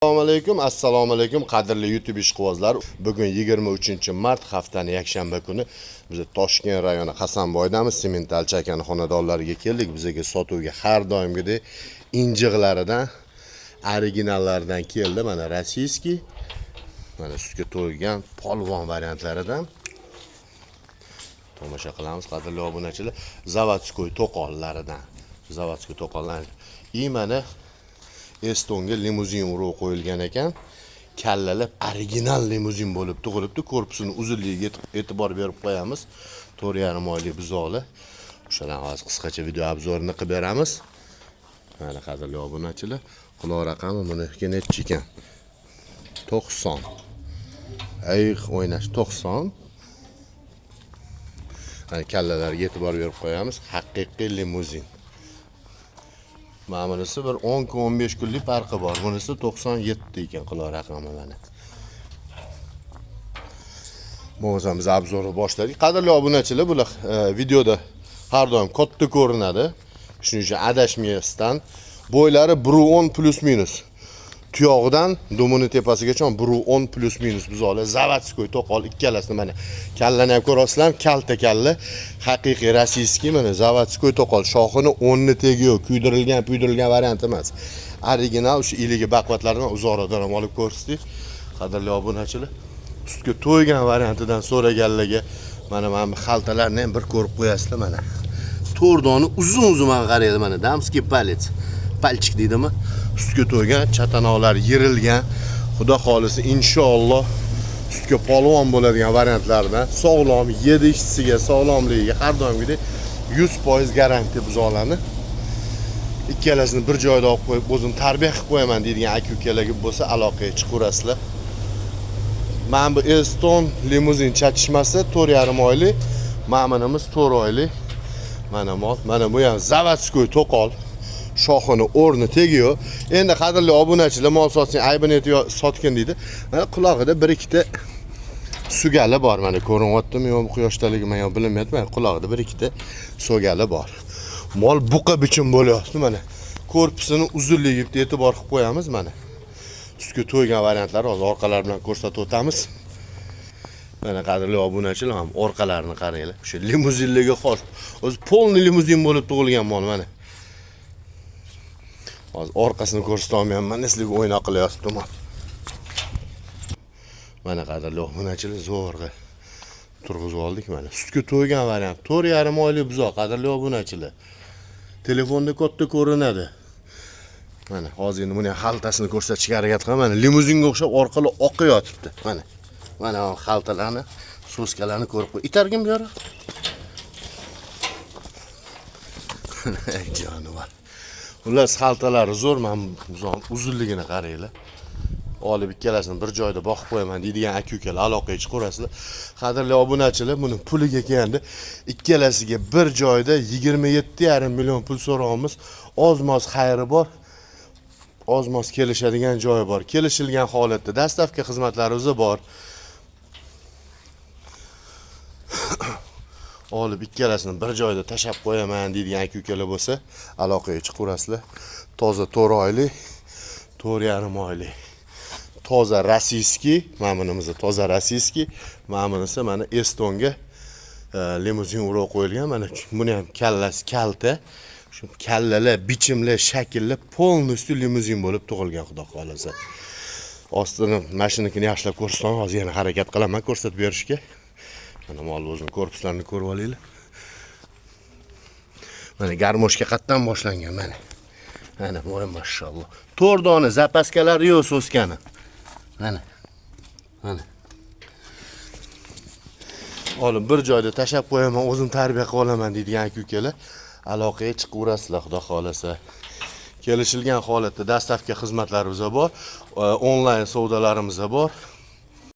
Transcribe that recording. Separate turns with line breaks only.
Assalomu alaykum, assalomu alaykum qadrli YouTube ishqibozlar. Bugun 23-mart, haftani yakshanba kuni biz Toshkent rayoni Hasanboydamiz. Sementalchi akani xonadonlariga keldik. Bizga sotuvga har doimgidek injiqlaridan, originallaridan keldi. Mana российский, mana sutga to'ygan polvon variantlaridan tomosha qilamiz, qadrli obunachilar. Заводской to'qollaridan, заводской to'qollar. И mana Estonga limuzin urug'i qo'yilgan ekan. Kallalab original limuzin bo'lib tug'ilibdi. Korpusini uzunligiga e'tibor berib qo'yamiz. 4,5 oylik buzoqlar. O'shalarni hozir qisqacha video обзор ini qilib beramiz. Mana, qadrli obunachilar, quloq raqami buniki nechi ekan? 90. Ay, o'ynash 90. Mana kallalarga e'tibor berib qo'yamiz. Haqiqiy limuzin. Mana bunisi bir 10 kun, 15 kunlik farqi bor. Bunisi 97 ekan quloq raqami mana. Bo'lmasam biz обзор ni boshladik. Qadrli obunachilar, bular videoda har doim katta ko'rinadi. Shuning uchun adashmasdan bo'ylari 1.10 плюс-минус. Tuyog'idan dumini tepasigacha 1.10 плюс-минус buzoqlar. Заводской to'qol ikkalasini mana kallani ham ko'rasizlar, kalta kalla, haqiqiy российский, mana заводской to'qol, shoxini o'nni tegi yo'q, kuydirilgan, puydirilgan variant emas. Original o'sha iligi baquvvatlardan uzoqroqdan ham olib ko'rsatdik. Qadrli obunachilar, sutga to'ygan variantidan so'raganlarga mana bu xaltalarni ham bir ko'rib qo'yasizlar mana. To'rt dona uzun uzun, mana qaranglar, mana дамский палец. Пальчик deydimi? Sutga to'ygan, chatanoqlar yirilgan. Xudo xolisa, inshaalloh sutga polvon bo'ladigan variantlardan, sog'lom, yedishisiga, sog'lomligiga har doimgidek 100% garantiya buzoqlarni. Ikkalasini bir joyda olib qo'yib, o'zim tarbiya qilib qo'yaman deydigan aka ukalarga bo'lsa, aloqaga chiqaverasizlar. Mana bu Eston limuzin chatishmasi 4,5 oylik, mana bunimiz 4 oylik. Mana mol, mana bu ham заводской to'qol. Shoxini o'rni tegi yo'q. Endi, qadrli obunachilar, mol sotsang aybini aytib sotgin deydi. Mana qulog'ida bir ikkita sugali bor. Mana ko'rinyaptimi yo'q, quyoshdaligimi yo'q, bilinmayapti. Mana qulog'ida bir ikkita so'gali bor. Mol buqa bichim bo'lyapti mana. Korpusini uzunligiga e'tibor qilib qo'yamiz mana. Sutga to'ygan variantlar hozir orqalari bilan ko'rsatib o'tamiz. Mana, qadrli obunachilar, ham orqalarini qaranglar. O'sha limuzinlarga xos. O'zi полный limuzin bo'lib tug'ilgan mol mana. Hozir orqasini ko'rsata olmayapman, sizlarga o'ynoq qilyapti mol. Mana, qadrli obunachilar, zo'rg'a turg'izib oldik mana. Sutga to'ygan variant. 4,5 oylik buzoq, qadrli obunachilar. Telefonda katta ko'rinadi. Mana hozir endi buni xaltasini ko'rsatishga harakat qilaman. Mana limuzinga o'xshab orqali oqib yotibdi. Mana. Mana xaltalarni, соска larni ko'rib qo'y. Itargin bu yoqqa. Jonivor. Xullas, xaltalari zo'r, mana buzoqning uzunligini qaranglar. Olib ikkalasini bir joyda boqib qo'yaman deydigan aka ukalar aloqaga chiqaverasizlar. Qadrli obunachilar, buni puliga kelganda ikkalasiga bir joyda 27,5 million pul so'rayapmiz. Oz-moz xayri bor. Oz-moz kelishadigan joyi bor. Kelishilgan holatda доставка xizmatlarimiz bor. Olib ikkalasini bir joyda tashab qo'yaman deydigan aka ukalar bo'lsa, aloqaga chiqaverasizlar. Toza 4 oylik, 4,5 oylik. Toza российский, mana bunimiz toza российский, mana bunisi mana Estonga limuzin urug' qo'yilgan. Mana buni ham kallasi kalta. Shu kallalar, bichimlar, shakllar полностью limuzin bo'lib tug'ilgan, xudo xolasa. Ostini mashinakini yaxshilab ko'rsataman, hozir yana harakat qilaman ko'rsatib berishga. Mana mol o'zini korpuslarini ko'rib olinglar. Mana гармошка qayerdan boshlangan mana. Mana voy mashalloh. 4 dona запаска lari yo'q соска ni. Mana. Mana. Olib bir joyda tashab qo'yaman, o'zim tarbiya qilib olaman deydigan aka ukalar aloqaga chiqaverasizlar, xudo xolasa. Kelishilgan holatda доставка xizmatlarimiz bor, onlayn savdolarimiz bor.